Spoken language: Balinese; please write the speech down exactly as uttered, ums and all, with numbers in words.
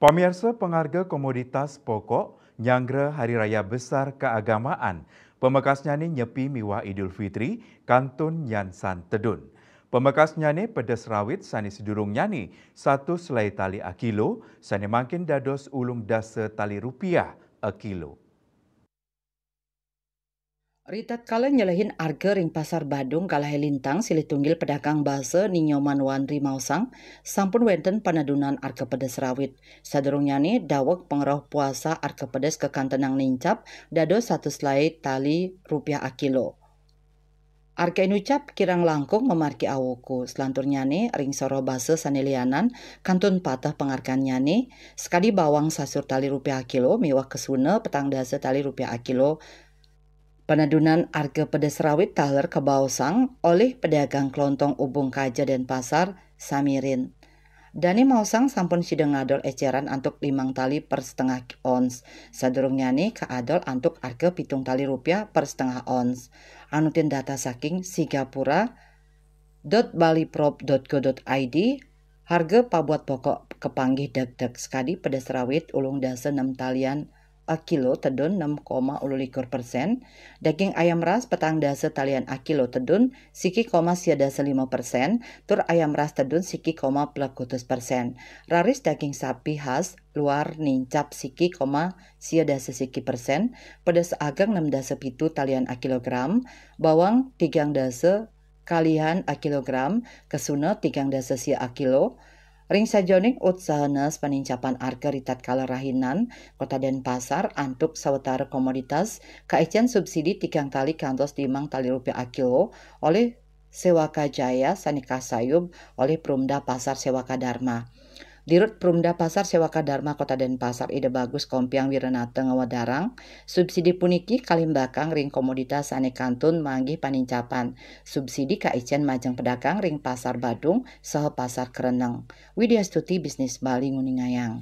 Pamirsa, pangarga komoditas pokok nyanggra Hari Raya Besar Kaagamaan, pamekasnyane Nyepi miwah Idul Fitri, kantun nyansan tedun. Pamekasnyane pedes rawit sane sedurungnyane satus selai tali akilo, sane mangkin dados ulung dasa tali rupiah akilo. Ritatkala nyelehin arga ring Pasar Badung kalahe lintang, silih tunggil pedagang basa Ni Nyoman Wandri maosang, sampun wenten panedunan arga pedes rawit. Sadurungnyane daweg pangrauh puasa arga pedes kakantenang nincap dados satus selai tali rupiah akilo. Arga inucap kirang langkung mamargi awoko. Selanturnyane ring soroh basa sane lianan kantun pateh pangargannyane, sakadi bawang sasur tali rupiah akilo miwah kesuna petang dasa tali rupiah akilo. Panedunan arga pedes rawit taler kabaosang olih pedagang kelontong Ubung Kaja Denpasar, Samirin. Dane maosang sampun sida ngadol eceran antuk limang tali per setengah ons. Sadurungnyane kaadol antuk arga pitung tali rupiah per setengah ons. Anutin data saking Sigapura dot baliprop dot co dot id, harga pabuat pokok kapanggih degdeg sakadi pedes rawit ulung dasa nem talian akilo tedun nem koma ulu likur persen, daging ayam ras petang dasa talian akilo tedun siki koma sia dasa lima persen, tur ayam ras tedun siki koma plekutus persen. Raris daging sapi khas luar nincap siki koma sia dasa siki persen, pedes ageng nem dasa pitu talian akilogram, bawang tigang dasa kalihan akilogram, kesuna tigang dasa sia akilo. Ring sajoning utsaha nes panincapan arga ritatkala rahinan, Kota Denpasar antuk sawatara komoditas kaicen subsidi tigang tali kantos limang tali rupiah akilo olih Sewaka Jaya sane kasayub olih Perumda Pasar Sewaka Dharma. Dirut Perumda Pasar Sewaka Dharma Kota Denpasar Ida Bagus Kompiang Wiranata ngawedarang, subsidi puniki kalimbakang ring komoditas sane kantun manggih panincapan. Subsidi kaicen majeng pedagang ring Pasar Badung saha Pasar Kereneng. Widya Stuti, Bisnis Bali, nguningayang.